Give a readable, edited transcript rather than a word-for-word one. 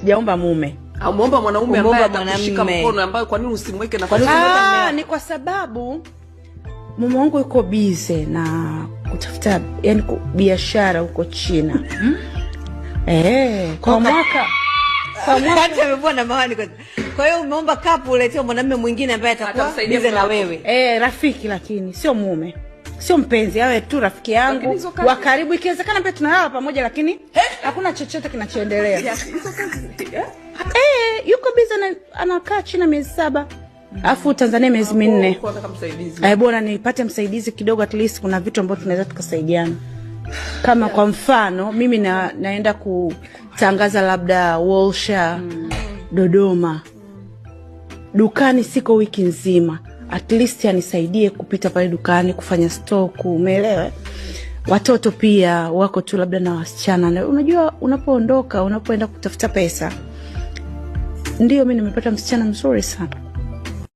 Sijaomba mume. Umeomba mwanaume ambaye Umeomba atakushika mwanamume. mkono, ambaye kwa nini usimweke Kwa nini nafasi? usimweke mume Ah, wako? ni kwa sababu mume wangu yuko busy na kutafuta, yani, biashara huko China. Eh, kwa mwaka Hata amevua na mawani kwa hiyo umeomba kapu uletewe mwanamume mwingine ambaye atakuwa Atamsaidia busy na mume wako. wewe. Eh, rafiki, lakini sio mume, sio mpenzi, awe tu rafiki Lakini yangu hizo kazi- wa karibu, ikiwezekana pia tunalala pamoja, lakini hakuna chochote kinachoendelea. Yes, hizo kazi, eh? Eh, yuko busy anakaa China miezi 7, alafu Tanzania miezi 4. Kwa nataka msaidizi. Eh, bora nipate msaidizi kidogo, at least kuna vitu ambavyo tunaweza tukasaidiana. Kama kwa mfano mimi naenda kutangaza labda Wolsha Dodoma, dukani siko wiki nzima, at least anisaidie kupita pale dukani kufanya stock, umeelewa? Watoto pia wako tu labda na wasichana, na unajua unapoondoka, unapoenda kutafuta pesa, ndio mi nimepata msichana mzuri sana.